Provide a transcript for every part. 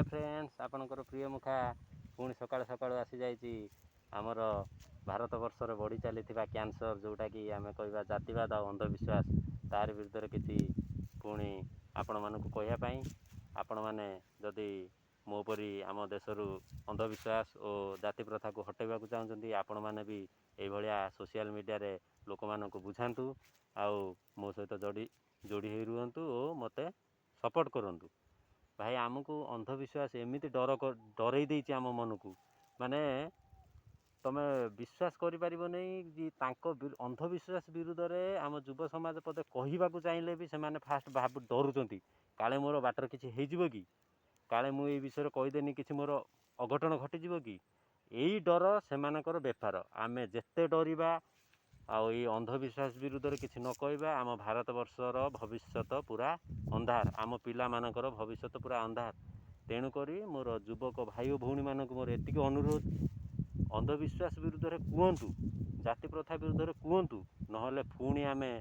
ହାଏ friends, ଆପଣଙ୍କର ପ୍ରିୟ ମୁଖା ପୁଣି ସକାଳୁ ସକାଳୁ ଆସିଯାଇଛି। ଆମର ଭାରତବର୍ଷରେ ବଢ଼ି ଚାଲିଥିବା କ୍ୟାନ୍ସର, ଯେଉଁଟାକି ଆମେ କହିବା ଜାତିବାଦ ଆଉ ଅନ୍ଧବିଶ୍ୱାସ, ତାରି ବିରୁଦ୍ଧରେ କିଛି ପୁଣି ଆପଣମାନଙ୍କୁ କହିବା ପାଇଁ। ଆପଣମାନେ ଯଦି ମୋ ପରି ଆମ ଦେଶରୁ ଅନ୍ଧବିଶ୍ୱାସ ଓ ଜାତି ପ୍ରଥାକୁ ହଟାଇବାକୁ ଚାହୁଁଛନ୍ତି, ଆପଣମାନେ ବି ଏଇଭଳିଆ ସୋସିଆଲ ମିଡ଼ିଆରେ ଲୋକମାନଙ୍କୁ ବୁଝାନ୍ତୁ ଆଉ ମୋ ସହିତ ଯୋଡ଼ି ହେଇ ରୁହନ୍ତୁ ଓ ମୋତେ ସପୋର୍ଟ କରନ୍ତୁ। ଭାଇ, ଆମକୁ ଅନ୍ଧବିଶ୍ୱାସ ଏମିତି ଡରେଇ ଦେଇଛି ଆମ ମନକୁ, ମାନେ ତୁମେ ବିଶ୍ୱାସ କରିପାରିବ ନାହିଁ କି ତାଙ୍କ ଅନ୍ଧବିଶ୍ୱାସ ବିରୁଦ୍ଧରେ ଆମ ଯୁବ ସମାଜ ପଦେ କହିବାକୁ ଚାହିଁଲେ ବି ସେମାନେ ଫାଷ୍ଟ ଡରୁଛନ୍ତି, କାଳେ ମୋର ବାଟରେ କିଛି ହେଇଯିବ କି, କାଳେ ମୁଁ ଏଇ ବିଷୟରେ କହିଦେନି କିଛି ମୋର ଅଘଟଣ ଘଟିଯିବ କି। ଏଇ ଡର ସେମାନଙ୍କର ବେପାର। ଆମେ ଯେତେ ଡରିବା ଆଉ ଏଇ ଅନ୍ଧବିଶ୍ୱାସ ବିରୁଦ୍ଧରେ କିଛି ନ କହିବା, ଆମ ଭାରତବର୍ଷର ଭବିଷ୍ୟତ ପୁରା ଅନ୍ଧାର, ଆମ ପିଲାମାନଙ୍କର ଭବିଷ୍ୟତ ପୁରା ଅନ୍ଧାର। ତେଣୁକରି ମୋର ଯୁବକ ଭାଇ ଓ ଭଉଣୀମାନଙ୍କୁ ମୋର ଏତିକି ଅନୁରୋଧ, ଅନ୍ଧବିଶ୍ୱାସ ବିରୁଦ୍ଧରେ କୁହନ୍ତୁ, ଜାତି ପ୍ରଥା ବିରୁଦ୍ଧରେ କୁହନ୍ତୁ, ନହେଲେ ପୁଣି ଆମେ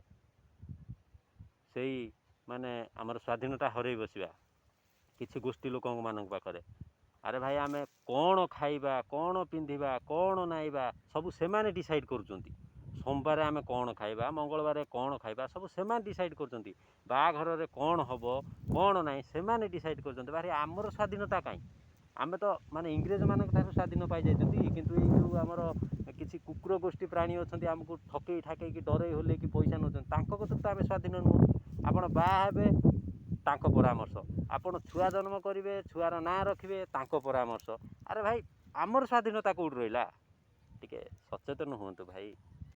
ସେଇ ମାନେ ଆମର ସ୍ୱାଧୀନତା ହରେଇ ବସିବା କିଛି ଗୋଷ୍ଠୀ ଲୋକମାନଙ୍କ ପାଖରେ। ଆରେ ଭାଇ, ଆମେ କ'ଣ ଖାଇବା, କ'ଣ ପିନ୍ଧିବା, କ'ଣ ନାଇବା, ସବୁ ସେମାନେ ଡିସାଇଡ଼୍ କରୁଛନ୍ତି। ସୋମବାର ଆମେ କ'ଣ ଖାଇବା, ମଙ୍ଗଳବାର କ'ଣ ଖାଇବା, ସବୁ ସେମାନେ ଡିସାଇଡ଼୍ କରୁଛନ୍ତି। ବାହାଘରରେ କ'ଣ ହେବ କ'ଣ ନାହିଁ, ସେମାନେ ଡିସାଇଡ଼୍ କରୁଛନ୍ତି। ଭାରି ଆମର ସ୍ୱାଧୀନତା କାହିଁ? ଆମେ ତ ମାନେ ଇଂରେଜମାନଙ୍କ ଠାରୁ ସ୍ୱାଧୀନ ପାଇଯାଇଛନ୍ତି, କିନ୍ତୁ ଏଇ ଯେଉଁ ଆମର କିଛି କୁକୁର ଗୋଷ୍ଠୀ ପ୍ରାଣୀ ଅଛନ୍ତି, ଆମକୁ ଠକେଇ ଠାକେଇକି ଡରେଇ ହଲେଇକି ପଇସା ନେଉଛନ୍ତି, ତାଙ୍କ କତିରୁ ତ ଆମେ ସ୍ୱାଧୀନ ନୁହଁ। ଆପଣ ବାହା ହେବେ, ତାଙ୍କ ପରାମର୍ଶ। ଆପଣ ଛୁଆ ଜନ୍ମ କରିବେ, ଛୁଆର ନାଁ ରଖିବେ, ତାଙ୍କ ପରାମର୍ଶ। ଆରେ ଭାଇ, ଆମର ସ୍ୱାଧୀନତା କେଉଁଠି ରହିଲା? ଟିକେ ସଚେତନ ହୁଅନ୍ତୁ ଭାଇ।